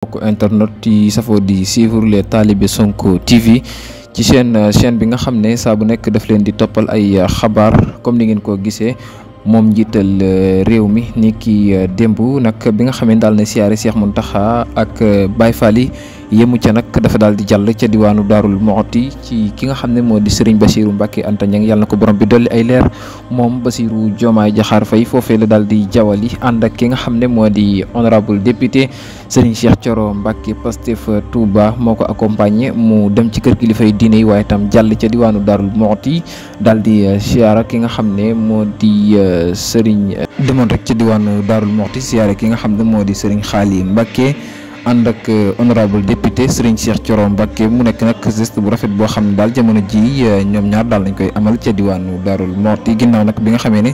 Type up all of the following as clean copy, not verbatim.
mbokk internet yi safoo di suivre les talibé Sonko TV ci chaîne bi nga xam ne saa bu nekk daf leen di toppal ay xabaar comme ni ngeen ko gisee moom njiital réew mi ni ki démb nag bi nga xam ne daal na siyaare Cheikh Mountakha ak Baye Fall yi yemu ca nag dafa daal di jàll ca diwaanu Daarul Moxti ci ki nga xam ne moo di Serigne Bassirou Mbacké Anta Niang yàlla na ko borom bi dolli ay leer moom Bassirou Diomaye Diakhar Faye foofee la daal di jawali ànd ak ki nga xam ne moo di honorable député Serigne Cheikh Thioro Mbacké Pastef Touba moo ko accompagné mu dem ci kër kilifay diine yi waaye itam jàll ca diwaanu Daarul Moxti daal di siyaara ki nga xam ne moo di Serigne demoon rek ca diwaanu Daarul Moxti siyaare ki nga xam ne moo di Serigne Xaali Mbacké ànd ak honorable député Serigne Cheikh Thioro Mbacké mu nekk nag geste bu rafet boo xam ne daal jamono ji ñoom ñaar daal nañ koy amal ca diwaanu Daarul Moxti ginnaaw nag bi nga xamee ne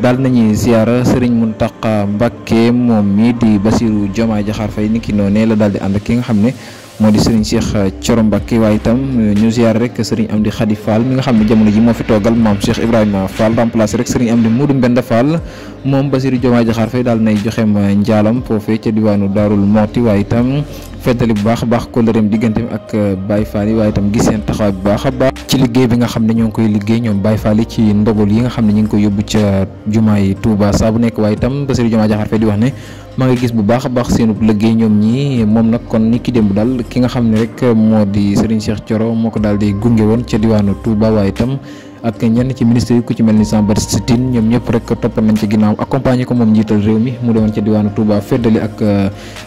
daal nañuy ziara Serigne Mountakha Mbacké moom mii di Bassirou Diomaye Diakhar Faye ni ki noonee la daal di ànd ak ki nga xam ne moo di Serigne Cheikh Thioro Mbacké waaye itam ñu ziara rek Serigne Amdi Khady Fall mi nga xam ne jamono ji moo fi toogal maam Cheikh Ibrahima Fall remplacé rek Serigne Amdi Modou Mbenda Fall moom Bassirou Diomaye Diakhar Faye daal nay joxeem njaalam foofee ca diwaanu Daarul Moxti waaye itam feddali bu baax a baax kóllëreem digganteem ak Baye Fall yi waaye itam gis seen taxawaay bu baax a baax ci liggéey bi nga xam ne ñoo ngi koy liggéey ñoom Baye Fall yi ci ndogal yi nga xam ne ñu ngi koy yóbbu ca jumaay Touba saa bu nekk waaye itam Bassirou Diomaye Diakhar Faye di wax ne maa ngi gis bu baax a baax seenu liggéey ñoom ñi moom nag kon ni ki démb daal ki nga xam ne rek moo di Serigne Cheikh Thioro moo ko daal di gunge woon ca diwaanu Touba waaye itam ak ñenn ci ministre yi ku ci mel ni Jean-Baptiste Tine ñoom ñëpp rek toppal nañ ci ginnaaw accompagné ko moom njiital réew mi mu demoon ca diwaanu Touba feddali ak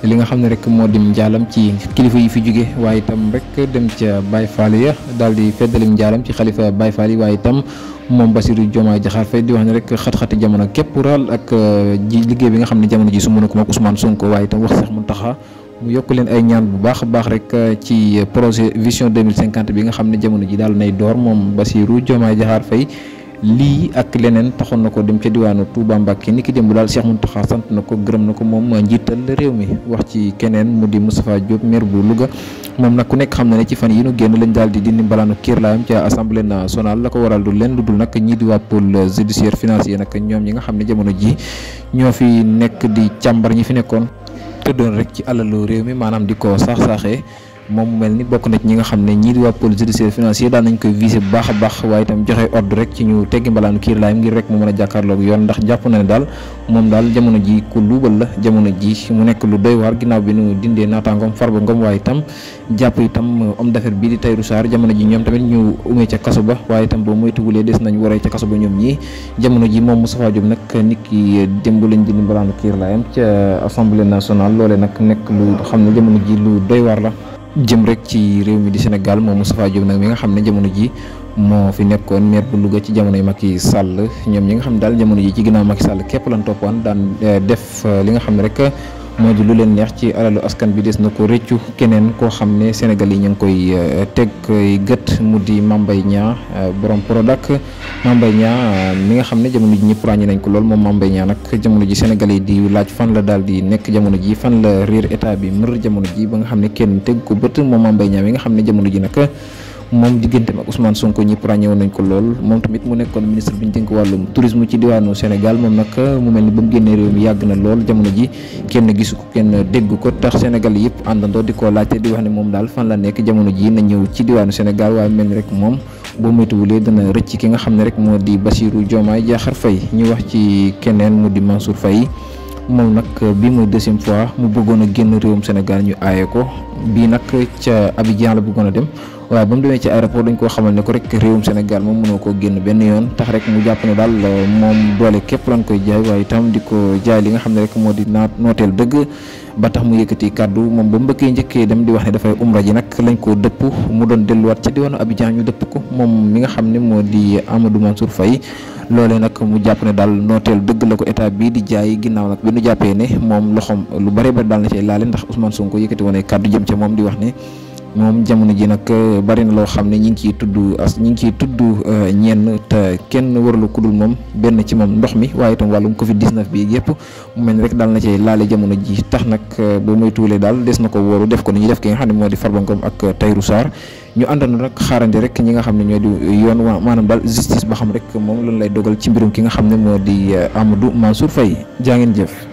li nga xam ne rek moo dim njaalam ci kilifa yi fi jóge waaye itam rek dem ca Baye Fall ya daal di feddali njaalam ci xalifa Baye Fall yi waaye itam moom Bassirou Diomaye Diakhar Faye di wax ne rek xat-xati jamono képp raal ak liggéey bi nga xam ne jamono ji su mën a ko moom Ousmane Sonko waaye itam wax Cheikh Mountakha mu yokk leen ay ñaan bu baax a baax rek ci projet vision 2050 bi nga xam ne jamono ji daal nay door moom Bassirou Diomaye Diakhar Faye lii ak leneen taxoon na ko dem ca diwaanu Touba Mbacké ni ki démb daal Cheikh Mountakha sant na ko gërëm na ko moom njiital réew mi wax ci keneen mu di Moustapha Diop maire bu Louga moom nag ku nekk xam na ne ci fan yi nu génn lañ daal di dindi mbalaanu kiirlaayam ca assemblée nationale la ko waral du leen lu dul nag ñii di waa pôle judiciaire financier nag ñoom ñi nga xam ne jamono ji ñoo fi nekk di càmbar ñi fi nekkoon tëddoon rek ci alalu réew mi maanaam di ko saax-saaxee moom mel ni bokk na ci ñi nga xam ne ñii di waa pôle judiciaire financier daal nañ koy visé bu baax a baax waaye itam joxe ordre rek ci ñu teggi mbalaanu kiir laayam ngir rek mu mën a jàkkaarloog yoon ndax jàpp na ne daal moom daal jamono ji ku luubal la jamono ji mu nekk lu doy waar ginnaaw bi nu dindee naataangoom Farba Ngom waaye itam jàpp itam homme d'affaires bii di Tahirou Sarr jamono ji ñoom tamit ñu umee ca kaso ba waaye itam boo moytuwulee des nañ waree ca kaso ba ñoom ñii jamono ji moom Moustapha Diop nag nit ki démb lañ dindi mbalaanu kiir laayam ca assemblée nationale loolee nag nekk lu xam ne jamono ji lu doy waar la jëm rek ci réew mi di Sénégal moom Moustapha Diop nag mi nga xam ne jamono ji moo fi nekkoon maire bu Louga ci jamono yi Macky Sall ñoom ñi nga xam ne daal jamono ji ci ginnaaw Macky Sall képp lan toppaan daan def li nga xam ne rek moo di lu leen neex ci alalu askan bi des na ko rëccu keneen koo xam ne Sénégal yi ñu ngi koy teg gët mu di Mame Mbaye Niang borom Prodac Mame Mbaye Niang mi nga xam ne jamono ji ñëpp ràññee nañ ko lool moom Mame Mbaye Niang nag jamono ji Sénégal yi di laaj fan la daal di nekk jamono ji fan la réer état bi mër jamono ji ba nga xam ne kenn teg ko bët moom Mame Mbaye Niang mi nga xam ne jamono ji nag moom digganteem ak Ousmane Sonko ñëpp ràññewoon nañ ko lool moom tamit mu nekkoon ministre bi ñu dénk wàllum tourisme ci diwaanu Sénégal moom nag mu mel ni ba mu génnee réew mi yàgg na lool jamono ji kenn gisu ko kenn dégg ko tax Sénégal yëpp àndandoo di ko laajte di wax ne moom daal fan la nekk jamono ji na ñëw ci diwaanu Sénégal waaye mel ni rek moom boo moytuwulee dana rëcc ki nga xam ne rek moo di Bassirou Diomaye Diakhar Faye ñu wax ci keneen mu di Mansour Faye moom nag bii mooy deuxième fois mu bëggoon a génn réewum Sénégal ñu aaye ko bii nag ca Abidjan la bëggoon a dem waaye ba mu demee ci aéroport dañ koo xamal ne ko rek réewum Sénégal moom mënoo koo génn benn yoon tax rek mu jàpp ne daal moom doole képp lañ koy jaay waaye itam di ko jaay li nga xam ne rek moo di nooteel dëgg ba tax mu yëkkati kàddu moom ba mu njëkkee dem di wax ne dafay umra ji nag lañ koo dëpp mu doon delluwaat ca diwaanu Abidjan ñu dëpp ko moom mi nga xam ne moo di Amadou Mansour Faye loolee nag mu jàpp ne daal nooteel dëgg la ko état bii di jaay ginnaaw nag bi nu jàppee ne moom loxoom lu bari bari daal na cay laale ndax Ousmane Sonko yëkkati woon ay kàddu jëm ca moom di wax ne moom jamono ji nag bari na loo xam ne ñi ngi ciy tudd ñenn te kenn warula kudul moom benn ci moom ndox mi waaye itam wàllum Covid 19 bi yëpp mu mel ni rek daal na cay laale jamono ji tax nag boo muy tuulee daal des na ko wóoru def ko ni ñuy def ki nga xam ne moo di Farba Ngom ak Tahirou Sarr ñu àndandoo nag xaarandi rek ñi nga xam ne ñoo di yoon maanaam daal justice ba xam rek moom lan lay dogal ci mbirum ki nga xam ne moo di Amadou Mansour Faye jaa ngeen jëf.